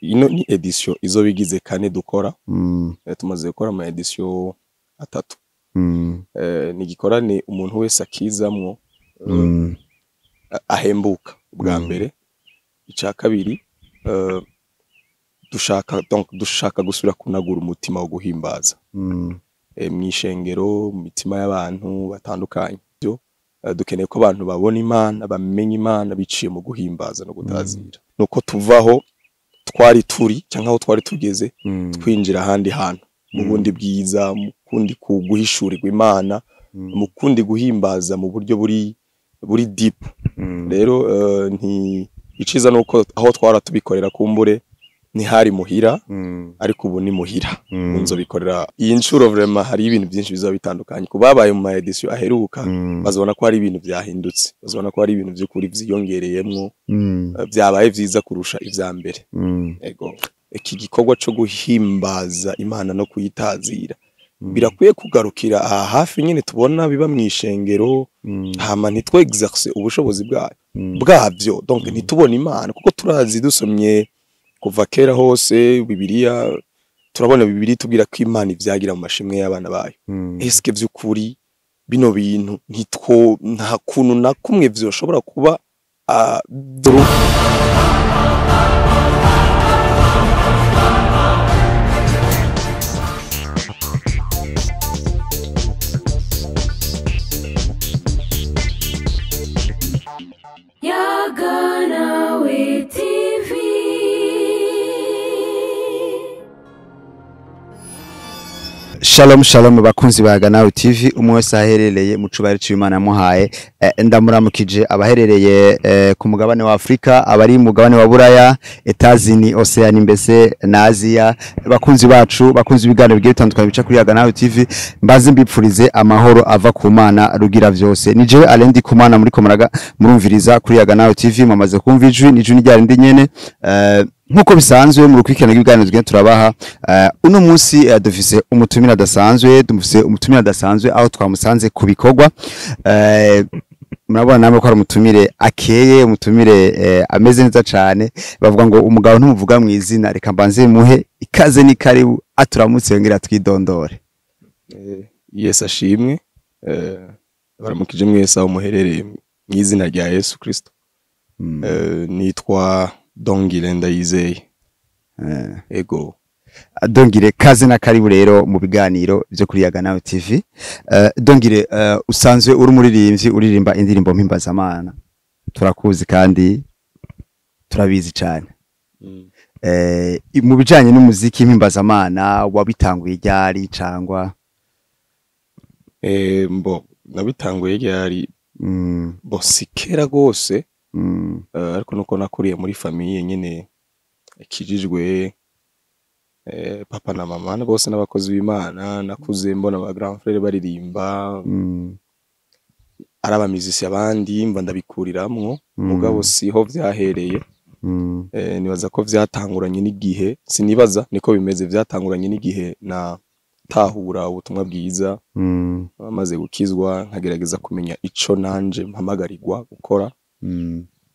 Ino ni edition izoba igize kane dukora. Tumaze gukora ama edition atatu. Ni igikorane umuntu wese akizamwo ahembuka ubwa mbere. Ica kabiri, dushaka, donc dushaka gusubira kunagura umutima wo guhimbaza mw'ishengero, mu mitima y'abantu batandukanye. Dukeneye ko abantu babona Imana, bamenya Imana biciye mu guhimbaza no gutazira. Nuko tuvaho twari turi canke aho twari tugeze, twinjira ahandi hantu mu bundi bwiza, mu kundi guhishurirwa Imana, mu kundi guhimbaza mu buryo buri deep. Rero nti iciza nuko aho twara tubikorera kumbure ntihari muhira, ariko ubu ni muhira. Nzobikorera iyi nshuro. Vraiment hari ibintu byinshi bizaba bitandukanye. Kubabaye mu ma edition aheruka bazobona ko hari ibintu vyahindutse, bazobona ko hari ibintu vy'ukuri vyiyongereyemwo, vyabaye vyiza kurusha ivya mbere. Ego, iki gikorwa co guhimbaza Imana no kuyitazira birakwiye kugarukira aha hafi nyene tubona biba mw'ishengero, hama ntitwe exerce ubushobozi bwayo bwavyo, donc ntitubone Imana, kuko turazi dusomye kuva kera hose Bibiliya, turabona Bibiliya itubwira ko Imana ivyagira mu mashimwe y'abana bayo. Eske vy'ukuri bino bintu ntitwo nta kuntu na kumwe vyoshobora kuba Yaganawe TV. Shalom shalom bakunzi ba Yaganawe TV, umwe wese aherereye mu cubahiro c'Imana yamuhaye. Ndamuramukije abaherereye ku mugabane wa Afrika, abari mu mugabane wa Buraya, Etazini, Oceani mbese na Aziya. Bakunzi bacu, bakunzi ibiganiro bigiye bitandukanye bica kuri Yaganawe TV, mbaze mbipfurize amahoro ava ku Mana rugira vyose. Ni jewe Alain Ndikumana muri komaraga murumviriza kuri Yaganawe TV, mwamaze kumva ijwi, ni ijwi rya rindi nyene. Nkuko bisanzwe mu rukurikirane rw'ibiganiro tugenda turabaha, uno munsi dufise umutumire adasanzwe, dufise umutumire adasanzwe aho twamusanze ku bikorwa. Murabona namwe ko ari umutumire akeye, umutumire ameze neza cane. Bavuga ngo umugabo ntumuvuga mu izina, reka mbanze muhe ikaze ni karibu, aturamutse yongera atwidondore. Yesu ashimwe. Baramukije mwese aho muherereye mw'izina rya Yesu Kristo. Nitwa Dongile Ndayizeye. Ego. Dongire, kaze na karibu rero mu biganiro byo kuri Yaganawe TV. Dongire, usanzwe uri umuririmbyi, uririmba indirimbo mpimbazamana, turakuzi kandi turabizi cyane. Mu bijanye n'umuziki mpimbazamana wabitanguye ryari cangwa? Mbo nabitanguye ryari? Bo si kera gose, ariko nuko nakuriye muri famille nyene ikijijwe, papa na mama bose n'abakozi b'Imana. Nakuze mbona ba grand frère baririmba, ari aba musiciens abandi, mba ndabikuriramwo. Mugabo siho vyahereye. Nibaza ko vyatanguranye n'igihe, sinibaza, niko bimeze, vyatanguranye n'igihe na tahura ubutumwa bwiza, bamaze gukizwa nkagerageza kumenya ico nanje mpamagarirwa gukora.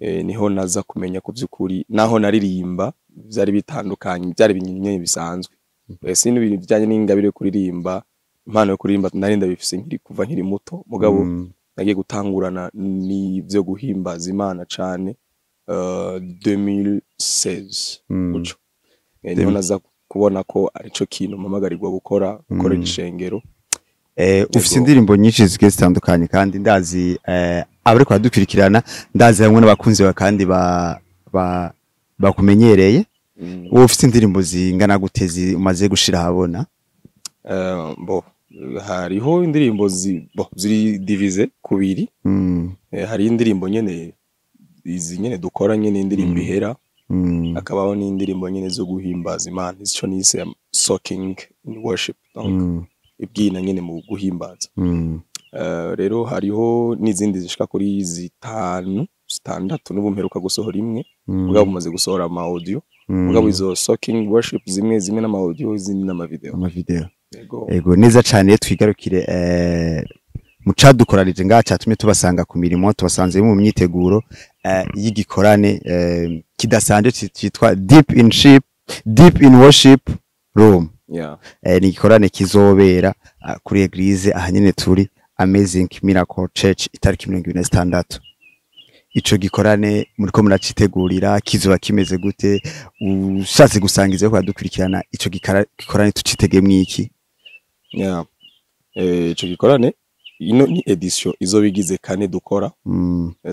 Niho naza kumenya ku vy'ukuri naho naririmba vyari bitandukanye, byari binyenye bisanzwe. Sino ibintu bijyanye n'ingabire yo kuririmba, impano yo kuririmba nari ndabifise nkiri kuva nkiri muto, mugabo nagiye gutangurana n'ivyo guhimbaza Imana cane 2016 guco. Niho naza kubona ko arico kintu mpamagarirwa gukora, gukorera ishengero. Ufise indirimbo nyinshi zigiye zitandukanye, kandi ndazi abariko baradukurikirana, ndazi hamwe n'abakunzi bawe kandi ba bakumenyereye. Wowe ufise indirimbo zingana gute umaze gushira ahabona? Bo hariho indirimbo bo ziri divisées kubiri. Hari indirimbo nyene izi nyene dukora nyene, indirimbo ihera, hakabaho n'indirimbo nyene zo guhimbaza Imana, ico nise soaking in worship, donc ibwina nyene mu guhimbaza. Rero hariho n'izindi zishika kuri zitanu, zitandatu, n'ubu mperuka gusohora imwe. Mugabo bumaze gusohora ama audio, mugabo izo soaking worship zimwe zimwe n'ama audio, izindi n'ama video. Ama video. Yego. Ego, neza cane. Twigarukire mu cadukoranije ngaha catumye tubasanga ku mirimo, tubasanze mu myiteguro. y'igikorane kidasanzwe citwa Deep in Worship Room. Ni igikorane kizobera kuri église ahanyene turi, Amazing Miracle Church, itariki 26. Ico gikorane muriko muracitegurira, kizoba kimeze gute? Ushatse gusangiza ko dukurikirana ico gikorane, tucitegemwo iki? Yeah. Ico gikorane, ino ni édition izoba igize kane dukora.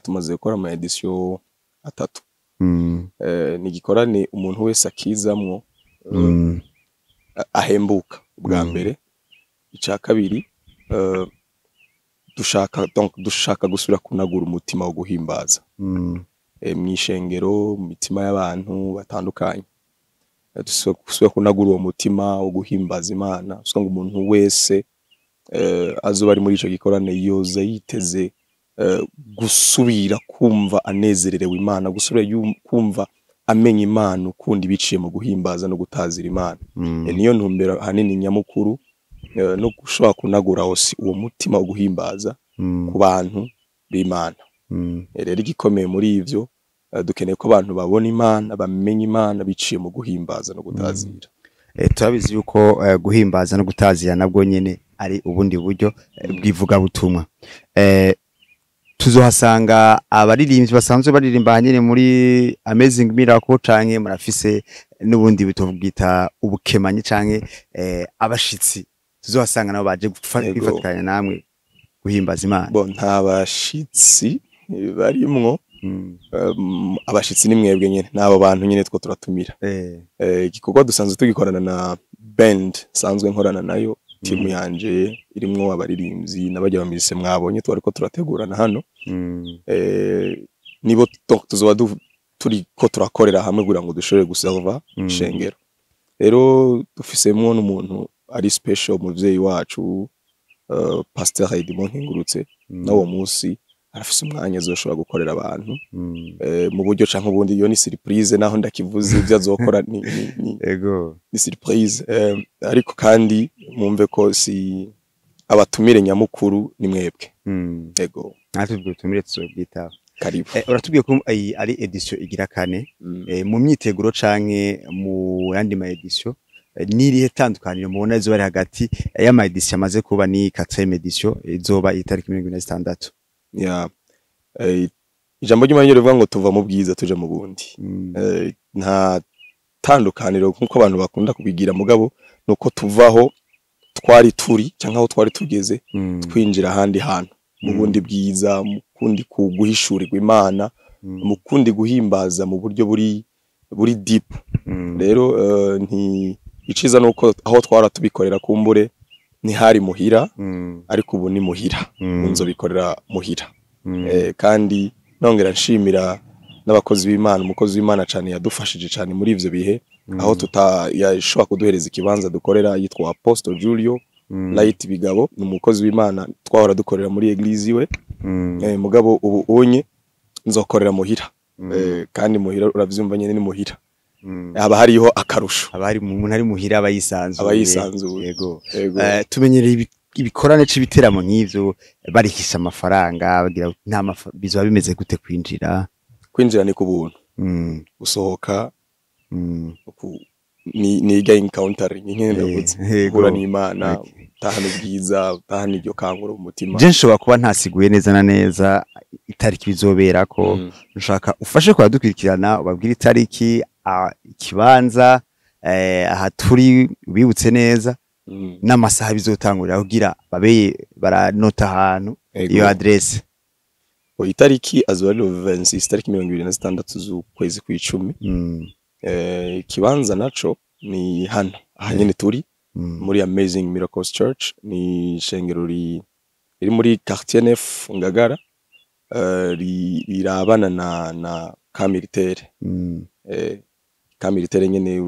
Tumaze gukora ama édition atatu. Ni igikorane umuntu wese akizamwo ahembuka ubwa mbere. Ica kabiri, dushaka, donc dushaka gusubira kunagura umutima wo guhimbaza mw'ishengero, mu mitima y'abantu batandukanye. Dusubira kunagura uwo mutima wo guhimbaza Imana, so ngo umuntu wese azoba ari muri ico gikorane yoza yiteze gusubira kumva anezererewe Imana, gusubira kumva amenya Imana ukundi biciye mu guhimbaza no gutazira Imana. Niyo ntumbero hanini nyamukuru, no gushobora kunagura hose uwo mutima wo guhimbaza ku bantu b'Imana. Rero igikomeye muri ivyo, dukeneye ko abantu babona Imana, bamenya Imana biciye mu guhimbaza no gutazira. Turabizi yuko guhimbaza no gutazira nabwo nyene ari ubundi buryo bw'ivugabutumwa. Tuzohasanga abaririmbyi basanzwe baririmba nyene muri Amazing Miracle, canke murafise n'ubundi bitobwita ubukemanyi, canke abashitsi tuzohasanga nabo baje kwifatikanya namwe guhimbaza Imana? Bo, nta bashitsi barimwo. Abashitsi ni mwebwe nyene, n'abo bantu nyene two turatumira. Igikorwa dusanzwe tugikorana na band sanzwe nkorana nayo, timu yanje irimwo abaririmbyi n'abajya bamise mwabonye twariko turategurana hano. Nibo tuzoba turiko turakorera hamwe kugira ngo dushobore guserva ishengero. Rero dufisemwo n'umuntu ari special, umuvyeyi wacu, Pasteur Edmond Nkengurutse. N'uwo munsi arafise umwanya azoshobora gukorera abantu mu buryo canke ubundi. Iyo ni surprise, naho ndakivuze ivyo azokora ni ni surprise. Ariko kandi mwumve ko si abatumire nyamukuru ni mwebwe. Ego. Natwe ubwo butumire tuzobwitaho. Karibu. Uratubwiye ko iyi ari édition igira kane. Mu myiteguro canke mu yandi ma édition, n'irihe tandukaniro mubona izoba ari hagati y'ama édition amaze kuba ni 4e édition izoba itariki 26? Ya, ijambo ry'Imana rivuga ngo tuva mu bwiza tuja mu bundi. Nta tandukaniro nkuko abantu bakunda kubigira, mugabo nuko tuvaho twari turi canke aho twari tugeze, twinjira ahandi hantu mu bundi bwiza, mu kundi guhishurirwa Imana, mu kundi guhimbaza mu buryo buri deep. Rero nti iciza nuko aho twara tubikorera kumbure ntihari muhira, ariko ubu ni muhira. Nzobikorera muhira. Kandi nongera nshimira n'abakozi b'Imana, umukozi w'Imana cyane yadufashije cyane muri ivyo bihe, aho tuta yashobora kuduhereza ikibanza dukorera, yitwa Apostle Julio Light Bigabo. Ni umukozi w'Imana twahora dukorera muri église iwe. Mugabo ubu unye nzokorera muhira. Kandi muhira uravyumva nyene, ni muhira, haba hariho akarusho. Aba ari umuntu ari muhira aba yisanzuye. Aba yisanzuye. Yego. Yego. Tumenyereye ibikorane c'ibiteramo nk'ivyo barihisha amafaranga, bagira nta bizoba bimeze gute kwinjira? Kwinjira ni ku buntu. Gusohoka ni irya encounter ni nkene ndavuze, guhura n'Imana, utahana ubwiza, utahana iryo kangura mu mutima. Je nshobora kuba ntasiguye neza na neza itariki bizoberako. Nshaka ufashe kubadukurikirana, ubabwire itariki, ikibanza, aha turi, bibutse neza n'amasaha bizotangurira kugira babe baranota ahantu, iyo adresse. O, itariki azoba ari le 26, itariki 26 z'ukwezi kw'icumi. Ikibanza naco ni hano aha nyene turi, muri Amazing Miracles Church. Ni ishengero riri muri quartier 9 Ngagara, rirabana na camp militaire. Camp militaire nyene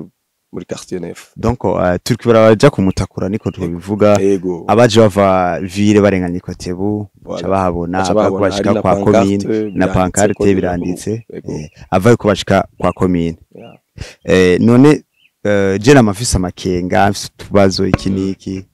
muri quartier 9. Donc turiko baraja kumutakura, niko tubivuga? Ego. Abaje bava ville barenganye Kotebu Voilà. ca bahabona, Baca ava bahabona, kubashika hari na kwa pancarte, commune na biranditse pancarte ko biranditse. Ego. Ava kubashika kwa commune. Yeah. None je namafise amakenga, mfise utubazo iki niki.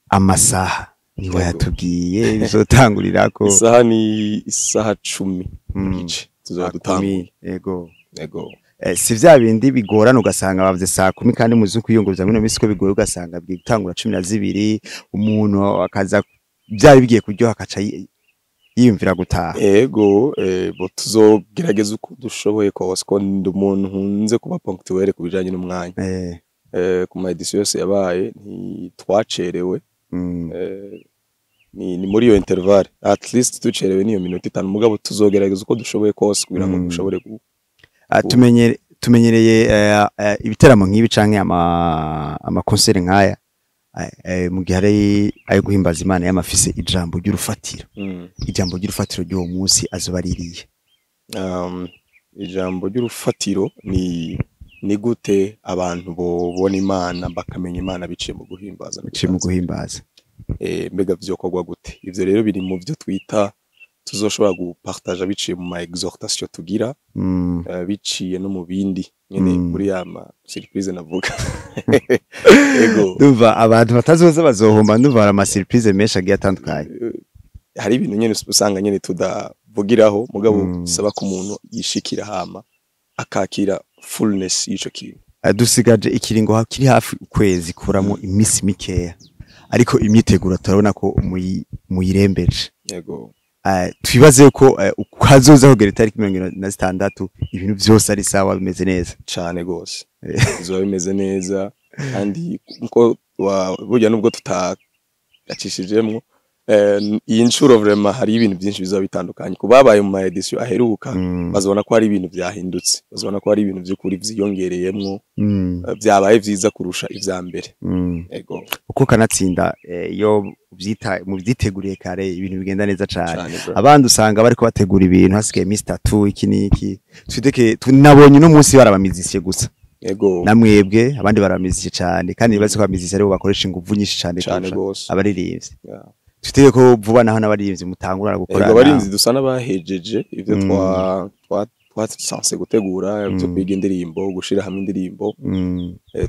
Amasaha niwe Ego. yatubwiye bizotangurirako? Isaha ni isaha 10 n'igice. Tuzoba dutanguye. Yego. Yego. Si vya bindi bigorana ugasanga bavuze saa 10 kandi muzi kwiyunguruza muri ino minsi ko bigoye, ugasanga bigiye gutangura 12, umuntu akaza byari bigiye kuryoha akaca yiyumvira gutaha. Ego, bo tuzogerageza uko dushoboye kose, ko ndi umuntu nkunze kuba ponctuel ku bijanye n'umwanya. Ku ma édition yose yabaye ntitwacerewe. Ni muri iyo intervalle, at least ducerewe niyo minota 5, mugabo tuzogerageza uko dushoboye kose kugira ngo dushobore Tumenyereye ibiteramo nk'ibi canke ama concert nk'aya, mu gihe ari ayo guhimbaza Imana y'amafise ijambo ry'urufatiro. Ijambo ry'urufatiro ry'uwo munsi azoba aririye? Ijambo ry'urufatiro ni gute abantu bobona Imana, bakamenya Imana biciye mu guhimbaza no biciye mu gutazira. Guhimbaza. Mbega vyokorwa gute? Ivyo rero biri mu vyo twita tuzoshobora gupartaja biciye mu ma exhortation tugira, biciye no mu bindi nyene, muri ya ma surprise navuga. Ego. Ndumva abantu batazoza bazohomba, ndumva hari ama surprise menshi agiye atandukanye. Hari ibintu nyene usanga nyene tudavugiraho, mugabo bisaba ko umuntu yishikira hama akakira fullness y'ico kintu. Dusigaje ikiringo kiri hafi ukwezi kuramo iminsi mikeya, ariko imyiteguro turabona ko muyirembeje. Yego. Twibaze ko hazoza kugera itariki 46 ibintu vyose ari sawa, bimeze neza. Cane gose, bizoba bimeze neza, kandi nko burya nubwo tutagacishijemwo, iyi ncuro vraiment hari ibintu byinshi bizoba bitandukanye ku babaye mu ma édition aheruka. Bazobona ko hari ibintu vyahindutse, bazobona ko hari ibintu vy'ukuri vyiyongereyemwo, vyabaye vyiza kurusha ivya mbere. Ego. Uko kanatsinda, iyo uvyita muvyiteguriye kare, ibintu bigenda neza cane. Cane, bro. Abandi usanga bariko bategura ibintu hasigaye iminsi 3, iki n'iki. Twiteke nabonye uno munsi barabamizisiye gusa. Namwebwe abandi barabamizisiye cane, kandi nibaze ko abamizisiye aribo bakoresha inguvu nyinshi cane Cane kurusha gose. abaririmbyi. Twitege ko vuba naho n'abaririmbyi mutangura gukorana. Ego, abarinzi dusa n'abahejeje ivyo twasanse gutegura byo kwiga indirimbo, gushira hamwe indirimbo.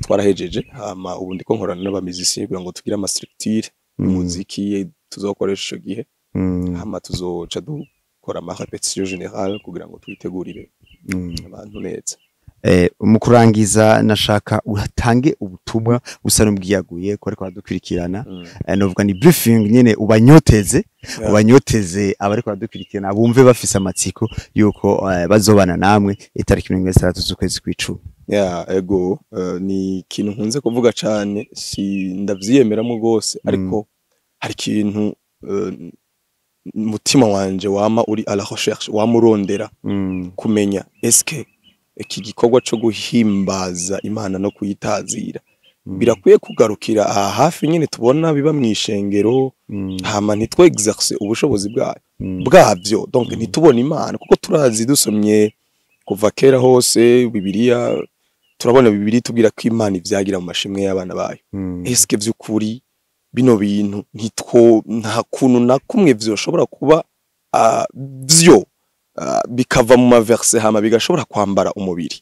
Twarahejeje, hama ubu ndiko nkorana n'abamizisiye kugira ngo tugire ama structure y'umuziki tuzokoresha ico gihe. Hama tuzoca dukora ama répétition générale kugira ngo twitegurire abantu neza. Mu kurangiza nashaka utange ubutumwa busa n'ubwiyaguye ko ariko baradukurikirana. Novuga ni briefing nyene, ubanyoteze, ubanyoteze abariko baradukurikirana bumve bafise amatsiko yuko bazobana namwe itariki 60 z'ukwezi kw'icumi. Ya, ego, ni ikintu nkunze kuvuga cane, si ndavyiyemeramo gose, ariko hari ikintu mutima wanje wama uri à la recherche, wama urondera kumenya: eske iki gikorwa co guhimbaza Imana no kuyitazira birakwiye kugarukira aha hafi nyene tubona biba mw'ishengero, hama ntitwe exerce ubushobozi bwayo bwavyo, donc ntitubone Imana? Kuko turazi, dusomye kuva kera hose Bibiliya, turabona Bibiliya itubwira ko Imana ivyagira mu mashimwe y'abana bayo. Eske vy'ukuri bino bintu ntitwo nta kuntu na kumwe vyoshobora kuba vyo bikava mu ma verse hama bigashobora kwambara umubiri,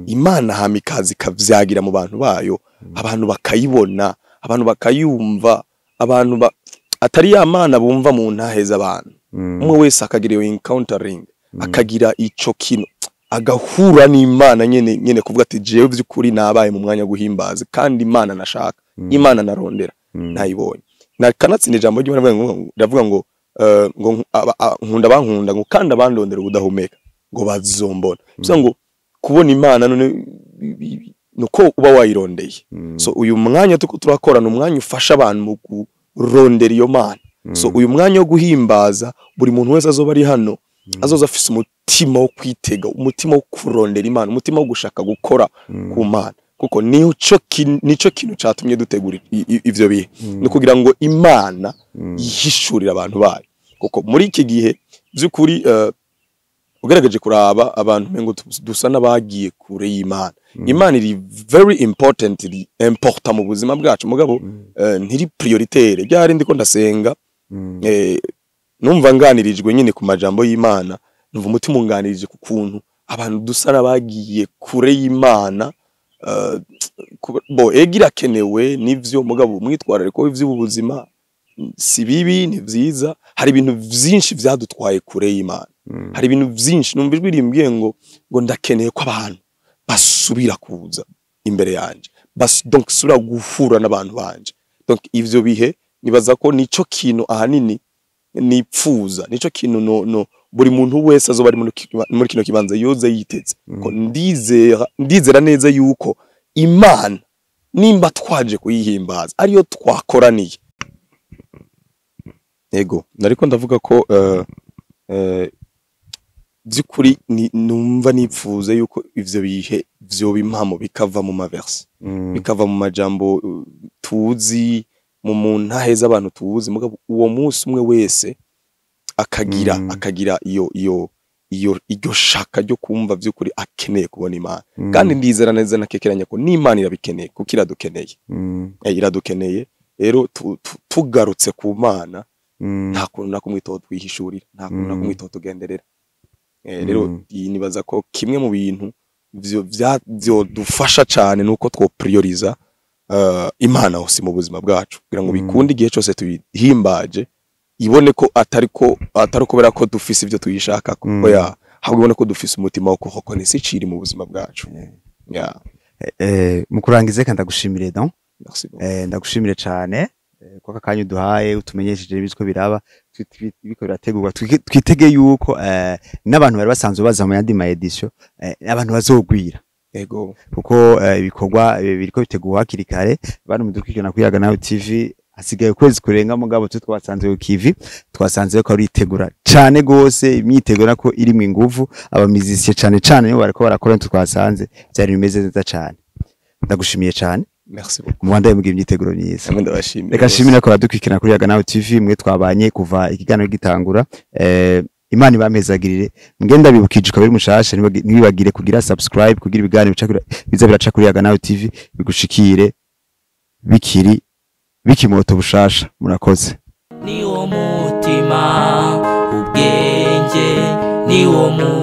Imana hama ikaza ikavyagira mu bantu bayo, abantu bakayibona, abantu bakayumva, abantu atari ya Mana bumva mu ntahe z'abantu, umwe wese akagira iyo encountering, akagira ico kintu, agahura n'Imana nyene nyene, kuvuga ati: "Jewe vy'ukuri nabaye mu mwanya wo guhimbaza, kandi Imana nashaka, Imana narondera, nayibonye." Na kanatsinda ijambo ry'Imana rivuga ngo nkunda bankunda, ngo kandi abandondera ubudahumeka ngo bazombona. Bivuga ngo kubona Imana none nuko uba wayirondeye. So uyu mwanya tuko turakorana, umwanya ufasha abantu mu kurondera iyo Mana. So uyu mwanya wo guhimbaza, buri muntu wese azoba ari hano azoza afise umutima wo kwitega, umutima wo kurondera Imana, umutima wo gushaka gukora ku Mana, kuko nico kintu catumye dutegura ivyo bihe, ni kugira ngo Imana yihishurire abantu bayo. Kuko muri iki gihe by'ukuri, ugerageje kuraba abantu, mengo dusa n'abagiye kure y'Imana. Imana iri very important, iri important mu buzima bwacu, mugabo ntiri prioritaire. Byari ndiko ndasenga, numva nganirijwe nyine ku majambo y'Imana, numva umutima unganirije ku kuntu abantu dusa n'abagiye kure y'Imana. Bo ega irakenewe nivyo, mugabo umwitwarariko w'ivy'ubuzima si bibi, ni vyiza. Hari ibintu vyinshi vyadutwaye kure y'Imana. Hari ibintu vyinshi numva ijwi rimbwiye ngo ndakeneye ko abantu basubira kuza imbere yanje, donc subira guhura n'abantu banje. Donc ivyo bihe nibaza ko nico kintu ahanini nipfuza, nico kintu no buri muntu wese azoba ari muri kino kibanza yoze yiteze ko ndizera neza yuko Imana nimba twaje kuyihimbaza ariyo twakoraniye. Ego, nariko ndavuga ko by'ukuri numva nipfuza yuko ivyo bihe vyoba impamo, bikava mu maverse, bikava mu majambo tuzi, mu ntaheza abantu tuzi, mugabo uwo munsi umwe wese akagira akagira iyo iyo iyo iryo shaka ryo kumva by'ukuri akeneye kubona Imana. Kandi ndizera neza nakekeranya ko n'Imana irabikeneye, kuko iradukeneye. Iradukeneye. Rero tugarutse ku Mana, nta kuntu na kumwe twihishurira, nta kuntu na kumwe tugenderera. Rero nibaza ko kimwe mu bintu vyodufasha cane nuko two prioriza Imana hose mu buzima bwacu, kugira ngo bikunde igihe cyose tuyihimbaje, ibone ko atari kubera ko dufise ivyo tuyishaka, oya, ahubwo ibone ko dufise umutima wo kuhokonesa iciri mu buzima bwacu. Yeah. Mu kurangiza reka ndagushimire don. Merci beaucoup. Ndagushimire cane kwa kakanya uduhaye, utumenyesheje ibitwo biraba biko birategurwa. Twitege yuko n'abantu bari basanzwe baza mu yandi ma edition, abantu bazogwira. Ego. Kuko ibikorwa biriko bitegurwa hakiri kare. Bantu mudukurikirana kuri Yaga Nawe TV, hasigaye ukwezi kurenga, mugabo twe twasanze ku kivi, twasanze ko aritegura cane gose, imyiteguro nako iri mu inguvu, abamizisiye cane cane nibo bariko barakora, twasanze byari bimeze neza cane. Ndagushimiye cane. Merci beaucoup. Mubandaye mugira imyiteguro myiza. Namwe ndabashimiye. Reka nshimire ko badukurikirana kuri Yaga Nawe TV, mwe twabanye kuva ikiganiro gitangura. Imana ibamezagirire. Mugenda bibukije ukaba uri mushasha, ntibibagire kugira subscribe, kugira ibiganiro biza biraca kuri Yaga Nawe TV bigushikire bikiri bikimoto bushasha. Murakoze. Niwo mutima ubwenge, niwo mutima.